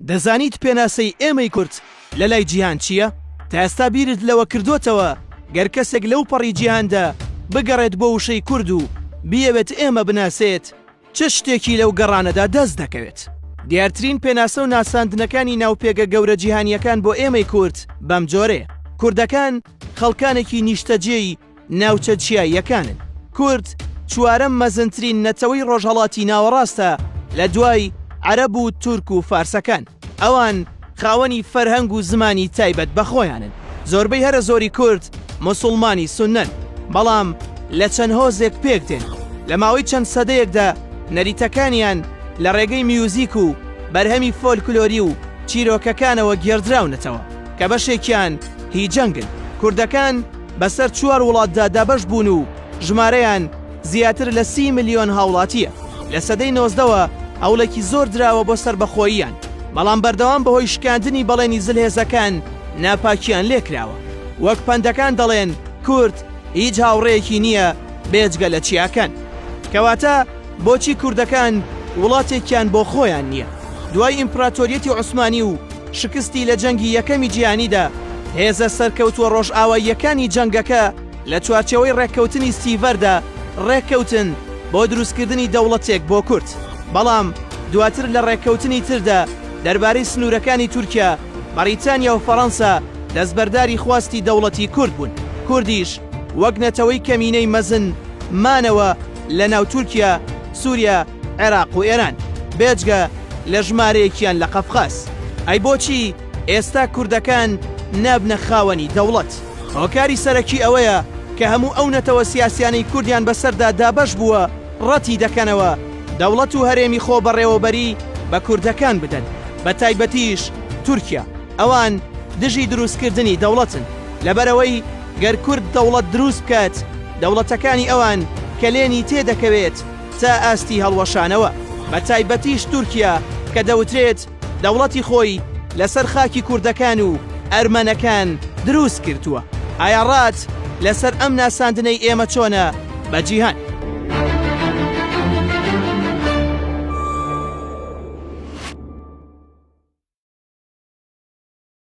دەزانیت پێناسەی ئێمەی کورد لە لای جیهان چییە؟ تا ئێستا بیرت لەوە کردۆتەوە گەر کەسێک لەو پەڕی جیهاندا بگەڕێت بۆ وشەی کورد و بیەوێت ئێمە بناسێت، چ شتێکی لەو گەڕانەدا دەست دەکەوێت؟ دیارترین پێناسە و ناساندنەکانی ناو پێگە گەورە جیهانییەکان بۆ ئێمەی کورد بەم جۆرەیە، کوردەکان خەڵکانێکی نیشتەجێی ناوچە چیاییەکانن. کورد چوارەم مەزنترین نەتەوەی ڕۆژهەڵاتی ناوەڕاستە لە دوای عەرەب و تورک و فارسەکان. ئەوان خاوەنی فەرهەنگ و زمانی تایبەت بە خۆیانن. زۆربەی هەرە زۆری کورد موسوڵمانی سوننەن، بەڵام لە چەند هۆزێک پێک دێن. لە ماوەی چەند سەدەیەکدا نەریتەکانیان لە ڕێگەی میوزیک و بەرهەمی فۆلکلۆری و چیرۆکەکانەوە گێڕدراونەتەوە کە بەشێکیان هی جەنگن. کوردەکان بەسەر چوار وڵاتدا دابەش بوون و ژمارەیان زیاتر لە 30 ملیۆن هاوڵاتییە. لە سەدەی نۆزدەوە هەوڵێکی زۆر دراوە بۆ سەربەخۆییان، بەڵام بەردەوام بەهۆی شکاندنی بەڵێنی زلهێزەکان ناپاکییان لێکراوە. وەک پەندەکان دەڵێن کورد هیچ هاوڕێیەکی نییە بێجگە لە چیاکان. کەواتە بۆچی کوردەکان وڵاتێکیان بۆ خۆیان نییە؟ دوای ئیمپراتۆریەتی عوسمانی و شکستی لە جەنگی یەکەمی جیهانیدا، هێزە سەرکەوتووە ڕۆژئاواییەکانی جەنگەکە لە چوارچێوەی ڕێککەوتنی سیڤەردا ڕێککەوتن بۆ دروستکردنی دەوڵەتێک بۆ کورد، بەڵام دواتر لە ڕێککەوتنی تردا دەربارەی سنوورەکانی تورکیا، بەڕیتانیا و فەڕەنسا دەستبەرداری خواستی دەوڵەتی کورد بوون، کوردیش وەک نەتەوەی کەمینەی مەزن مانەوە لە ناو تورکیا، سوریا، عێراق و ئێران، بێجگە لە ژمارەیەکیان لە قەفقاس. ئەی بۆچی ئێستا کوردەکان نابنە خاوەنی دەوڵەت؟ هۆکاری سەرەکی ئەوەیە کە هەموو ئەو نەتەوە سیاسیانەی کوردیان بەسەردا دابەش بووە ڕەتی دەکەنەوە دەوڵەت و هەرێمی خۆبەڕێوەبەری بە کوردەکان بدەن، بە تایبەتیش تورکیا. ئەوان دژی دروستکردنی دەوڵەتن، لەبەرئەوەی گەر کورد دەوڵەت دروست بکات، دەوڵەتەکانی ئەوان کەلێنی تێدەکەوێت تا ئاستی هەڵوەشانەوە، بە تایبەتیش تورکیا کە دەوترێت دەوڵەتی خۆی لەسەر خاکی کوردەکان و ئەرمەنەکان دروست کردووە. ئایا ڕات لەسەر ئەم ناساندنەی ئێمە چۆنە بە جیهان؟